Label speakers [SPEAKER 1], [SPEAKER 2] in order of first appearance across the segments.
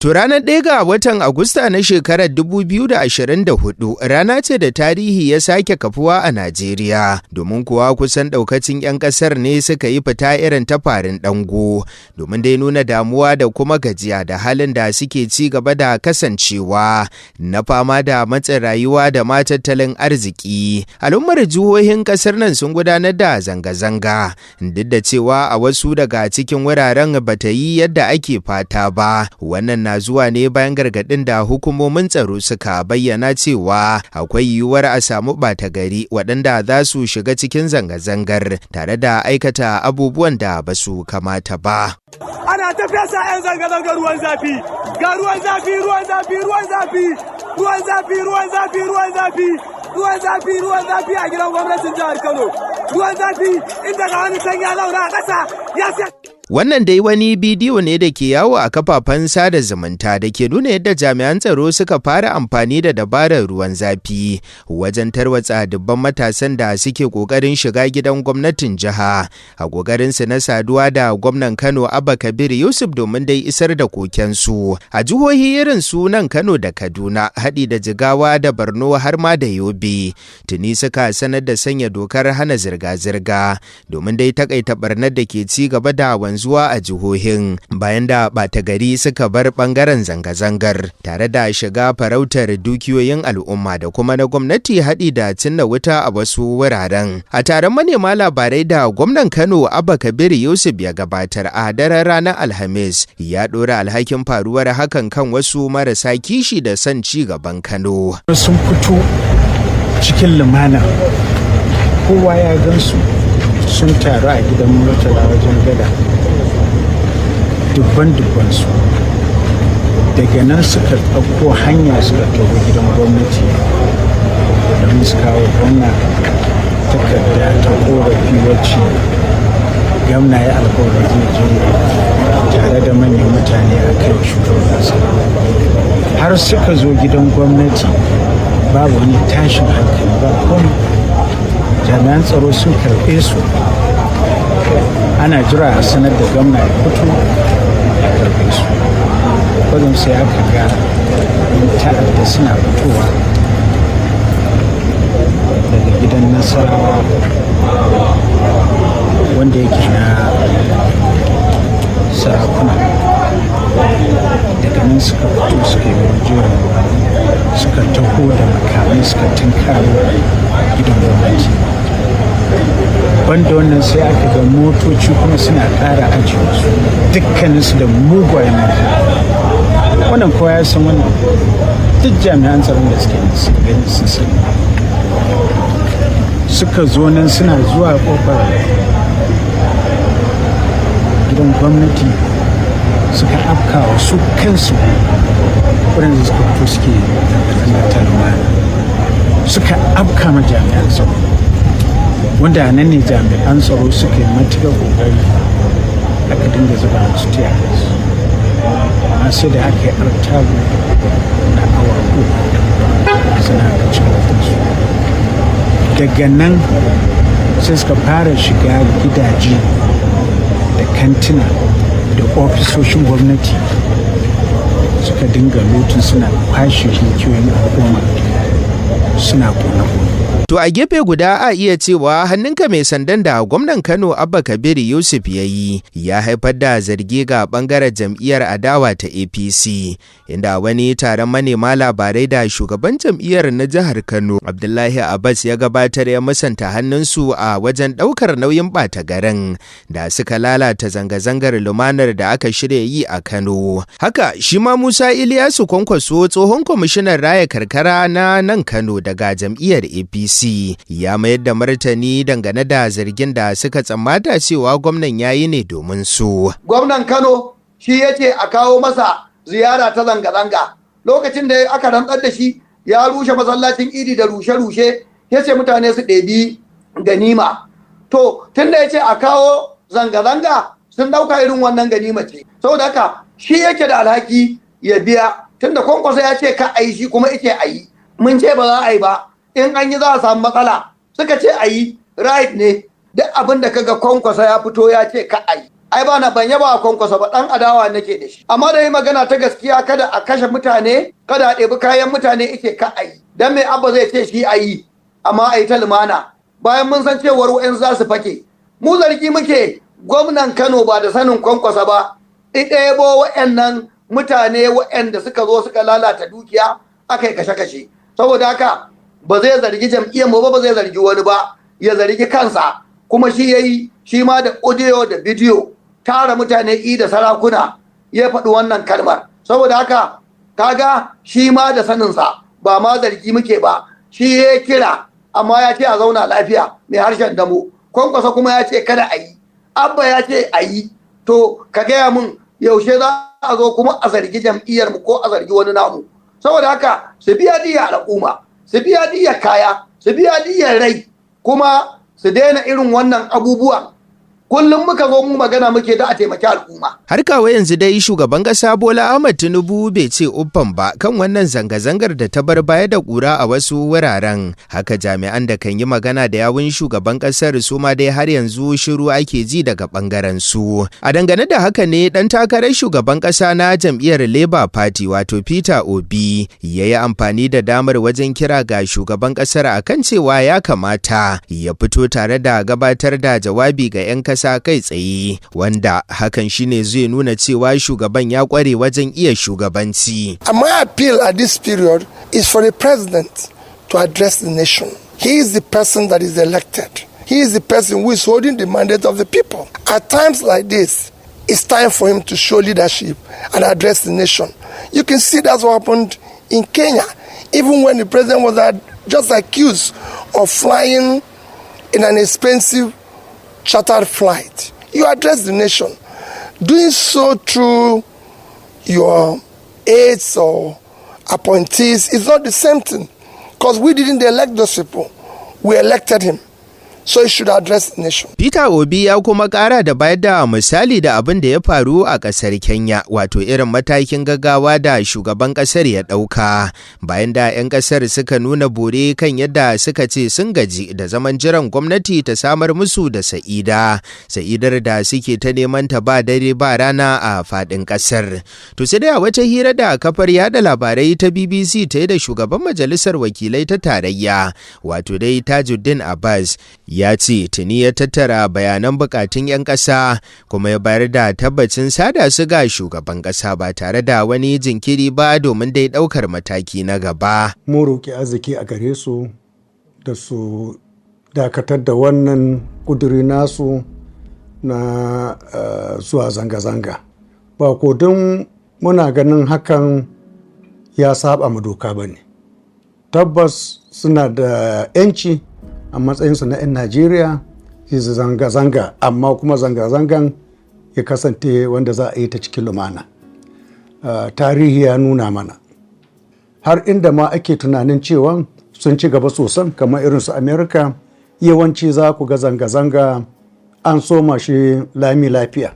[SPEAKER 1] To ranar 1 ga watan Agusta na shekarar 2024 rana ce da tarihi ya sake kafuwa a Najeriya, domin kuwa kusan ɗaukacin 'yan ƙasar ne suka yi fita irin ta farin ɗango domin dai nuna damuwa da kuma gajiya da halin da suke ci gaba da kasancewa na fama da matsin rayuwa da ma tattalin arziki. Al'ummar jihohin ƙasar nan sun gudanar da zanga-zanga duk da cewa a wasu daga cikin wuraren bata yi yadda ake fata ba. Wannan na zuwa ne bayan gargaɗin da hukumomin tsaro suka bayyana cewa akwai yiwuwar a samu ɓata gari waɗanda za su shiga cikin zanga-zangar tare da aikata abubuwan da ba su kamata ba.
[SPEAKER 2] Ana ta fesa 'yan zanga-zanga ruwan zafi, ga ruwan zafi, ruwan zafi, ruwan zafi, ruwan zafi, ruwan zafi, ruwan zafi, ruwan zafi, ruwan zafi a gidan gwamnatin jihar Kano. Ruwan zafi inda ga wani can ya zauna a ƙasa ya
[SPEAKER 1] Wannan dai wani bidiyo ne da ke yawo a kafafen sada zumunta da ke nuna yadda jami'an tsaro suka fara amfani da dabarar ruwan zafi wajen tarwatsa dubban matasan da suke ƙoƙarin shiga gidan gwamnatin jiha a ƙoƙarinsu na saduwa da gwamnan Kano Abba Kabir Yusuf domin dai isar da kokensu. A jihohi irin su nan Kano da Kaduna, haɗi da Jigawa da Borno har ma da Yobe, tuni suka sanar da sanya dokar hana zirga-zirga domin dai takaita barnar da ke ci gaba da wanzuwa a jihohin bayan da ɓata gari suka bar ɓangaren zanga-zangar tare da shiga farautar dukiyoyin al'umma da kuma na gwamnati, haɗi da cinna wuta a wasu wuraren. A taron manema labarai da gwamnan Kano Abba Kabir Yusuf ya gabatar a daren ranar Alhamis, ya ɗora alhakin faruwar hakan kan wasu marasa kishi da son ci gaban Kano.
[SPEAKER 3] Sun fito cikin lumana, kowa ya gansu, sun taru a gidan Murtala wajen gada, dubban dubbansu. Daga nan suka ɗauko hanya suka tafi gidan gwamnati don su kawo gwamna takarda ta korafi, wacce gwamna ya alkawarin zai je tare da manyan mutane a kan shugaban ƙasa. Har suka zo gidan gwamnati babu wani tashin hankali, ba komai. Jami'an tsaro sun karɓe su, ana jira a sanar da gwamna ya fito ya karɓe su. Kwatsam sai aka ga 'yan ta'adda suna fitowa daga gidan Nasarawa wanda yake na sarakuna. Daga nan suka fito, suka yi jerin, suka taho da makamai, suka tunkaro gidan gwamnati. Banda wannan, sai aka ga motoci kuma suna ƙara ajiye su, dukkaninsu da mugayen mota. Wannan kowa ya san wannan, duk jami'an tsaron da suke suka gani sun sani. Suka zo nan, suna zuwa kofar gidan gwamnati suka afkawa su kansu waɗanda suka fito suke zanga-zanga ta lumana, suka afka ma jami'an tsaro, wanda nan ne jami'an tsaro suka yi matuƙar ƙoƙari, aka dinga zuba musu tear gas, amma sai da aka yi artabu na awa 3 suna aka ci su. Daga nan sai suka fara shiga gidaje da kantina da ofisoshin gwamnati, suka dinga looting, suna kwashe dukiyoyin al'umma, suna kone-kone.
[SPEAKER 1] To a gefe guda a iya cewa hannunka mai sandan da gwamnan Kano Abba Kabir Yusuf ya yi ya haifar da zargi ga bangaren jam'iyyar adawa ta APC, inda wani taron manema labarai da shugaban jam'iyyar na jihar Kano Abdullahi Abbas ya gabatar ya musanta hannunsu a wajen ɗaukar nauyin ɓata garin da suka lalata zanga-zangar lumanar da aka shirya yi a Kano. Haka shi ma Musa Iliyasu Kwankwaso, tsohon kwamishinan raya karkara na nan Kano daga jam'iyyar APC, ya mayar da martani dangane da zargin da suka tsammata cewa gwamnan ya yi ne domin su.
[SPEAKER 4] Gwamnan Kano shi ya ce a kawo masa ziyara ta zanga-zanga. Lokacin da aka rantsar da shi, ya rushe masallacin Idi da rushe-rushe, ya ce mutane su ɗebi ganima. To, tun da ya ce a kawo zanga-zanga, sun ɗauka irin wannan ganima ce. Saboda haka shi yake da alhaki ya biya, tun da Kwankwaso ya ce ka a yi, shi kuma yake a yi. Mun ce ba za a yi ba, in an yi za a samu matsala. Suka ce a yi, right ne. Duk abin da kaga Kwankwasa ya fito ya ce ka a yi. Ai ba na ban yaba a Kwankwaso ba, dan adawa nake da shi. Amma da yi magana ta gaskiya, kada a kashe mutane, kada a ɗebi kayan mutane, ike ka a yi. Dan mai Abba zai ce shi a yi, amma a yi ta lumana? Bayan mun san cewar wa'in za su fake. Mu zargi muke, gwamnan Kano ba da sanin Kwankwasa ba ɗebo wa'annan mutane wa'anda suka zo suka lalata dukiya, aka yi kashe-kashe. Saboda haka ba zai zargi jam'iyyar mu ba, ba zai zargi wani ba, ya zargi kansa. Kuma shi yayi, shi ma da audio da bidiyo, tara mutane i da sarakuna ya faɗi wannan kalmar. Saboda haka kaga shi ma da saninsa, ba ma zargi muke ba. Shi ya kira, amma ya ce a zauna lafiya, mai harshen damo. Kwankwasa kuma ya ce kada a yi, Abba ya ce a yi. To ka gaya mun, yaushe za a zo kuma a zargi jam'iyyar mu ko a zargi wani namu? Saboda haka su biya diya al'umma, su biya diya kaya, su biya diyar rai, kuma su daina irin wannan abubuwan. Kullum muka zo mu magana muke da a taimaki al'umma.
[SPEAKER 1] Har kawo yanzu dai shugaban ƙasa Bola Ahmed Tinubu bai ce uffan ba kan wannan zanga-zangar da ta bar baya da ƙura a wasu wuraren. Haka jami'an da kan yi magana da yawun shugaban ƙasar su ma dai har yanzu shiru ake ji daga ɓangaren su. A dangane da haka ne ɗan takarar shugaban ƙasa na jam'iyyar Labour Party, wato Peter Obi, ya yi amfani da damar wajen kira ga shugaban ƙasar akan cewa ya kamata ya fito tare da gabatar da jawabi ga 'yan ƙasa kai tsaye, wanda hakan shine zai nuna cewa shugaban ya kware wajen iya shugabanci.
[SPEAKER 5] And my appeal at this period is for the president to address the nation. He is the person that is elected. He is the person who is holding the mandate of the people. At times like this, it's time for him to show leadership and address the nation. You can see that's what happened in Kenya. Even when the president was just accused of flying in an expensive chartered flight, you address the nation. Doing so through your aides or appointees is not the same thing, because we didn't elect those people, we elected him. So he should address the nation.
[SPEAKER 1] Peter Obi ya kuma ƙara da bayar da misali da abin da ya faru a ƙasar Kenya, wato irin matakin gaggawa da shugaban ƙasar ya ɗauka bayan da 'yan ƙasar suka nuna bore kan yadda suka ce sun gaji da zaman jiran gwamnati ta samar musu da sa'ida, sa'idar da suke ta neman ta ba dare ba rana a faɗin ƙasar. To sai dai a wata hira da kafar yada labarai ta BBC ta yi da shugaban majalisar wakilai ta tarayya, wato dai Tajuddin Abbas, ya ce tuni ya tattara bayanan bukatun 'yan ƙasa, kuma ya bayar da tabbacin sada su ga shugaban ƙasa ba tare da wani jinkiri ba, domin dai ɗaukar mataki na gaba.
[SPEAKER 6] Mu roƙi arziki a gare su da su dakatar da wannan ƙuduri nasu na zuwa zanga-zanga. Ba ko don muna ganin hakan ya saba ma doka ba ne. Tabbas suna da 'yanci a matsayinsu na 'yan Najeriya su zanga-zanga, amma kuma zanga-zangan ya kasance wanda za a yi ta cikin lumana. Tarihi ya nuna mana har inda ma ake tunanin cewa sun ci gaba sosan, kamar irin su America, yawanci za ku ga zanga-zanga an soma shi lami lafiya,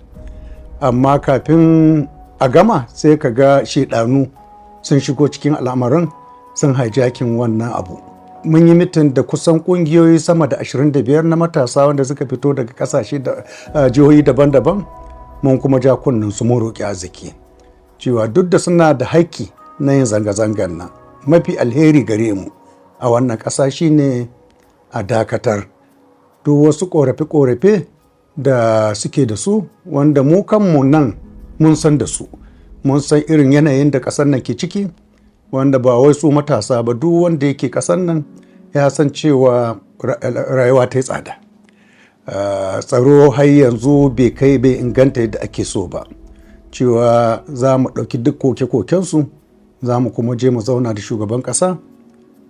[SPEAKER 6] amma kafin a gama sai ka ga shedanu sun shigo cikin al'amarin, sun hijacking wannan abu. Mun yi meeting da kusan kungiyoyi sama da 25 na matasa wanda suka fito daga kasashe da jihohi daban-daban. Mun kuma ja kunnen su, mun roƙi arziki cewa duk da suna da haƙƙi na yin zanga-zangar nan, mafi alheri gare mu a wannan ƙasa shine a dakatar. Duk wasu ƙorafe-ƙorafe da suke da su, wanda mu kanmu nan mun san da su, mun san irin yanayin da ƙasar nan ke ciki, wanda ba wai su matasa ba, duk wanda yake ƙasar nan ya san cewa rayuwa ta yi tsada, tsaro har yanzu bai kai, bai inganta yadda ake so ba, cewa za mu ɗauki duk koke-kokensu, za mu kuma je mu zauna da shugaban ƙasa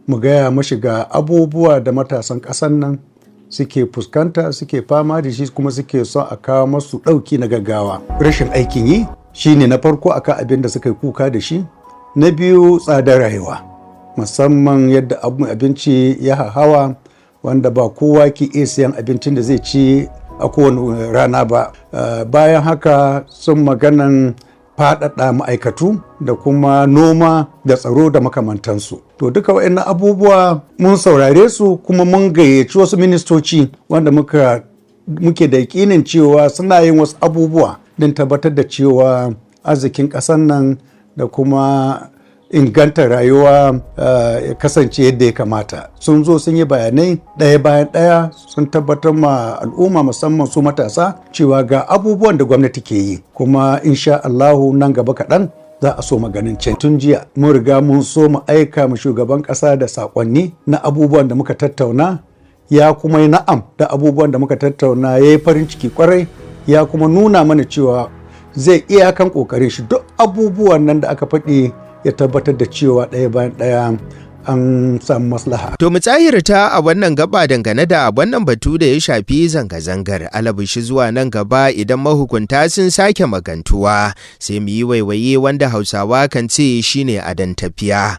[SPEAKER 6] mu gaya mashi ga abubuwa da matasan ƙasar nan suke fuskanta, suke fama da shi, kuma suke son a kawo masu ɗauki na gaggawa. Rashin aikin yi shine na farko akan abin da suka yi kuka da shi. Na biyu, tsadar rayuwa, musamman yadda abinci ya hawa, wanda ba kowa ke iya siyan abincin da zai ci a kowane rana ba. Bayan haka sun maganan faɗaɗa ma'aikatu da kuma noma da tsaro da makamantansu. To duka waɗannan abubuwa mun saurare su, kuma mun gayyaci wasu ministoci wanda muka Muke da yakinin cewa suna yin wasu abubuwa don tabbatar da cewa arzikin ƙasar nan da kuma inganta rayuwa ya kasance yadda ya kamata. Sun zo sun yi bayanai ɗaya bayan ɗaya, sun tabbatar ma al'umma, musamman su matasa, cewa ga abubuwan da gwamnati ke yi, kuma insha Allahu nan gaba kaɗan za a so maganin can. Tun jiya mun riga mun so mu aika mu shugaban ƙasa da saƙonni na abubuwan da muka tattauna. Ya kuma yi na'am da abubuwan da muka tattauna, ya yi farin ciki kwarai, ya kuma nuna mana cewa zai iyakan ƙoƙarin shi, duk abubuwan nan da aka faɗi ya tabbatar da cewa ɗaya bayan ɗaya an samu maslaha.
[SPEAKER 1] To mu tsahirta a wannan gaba dangane da wannan batu da ya shafi zanga-zangar, alabishi zuwa nan gaba idan mahukunta sun sake magantuwa sai mu yi waiwaye, wanda Hausawa kan ce shine adon tafiya.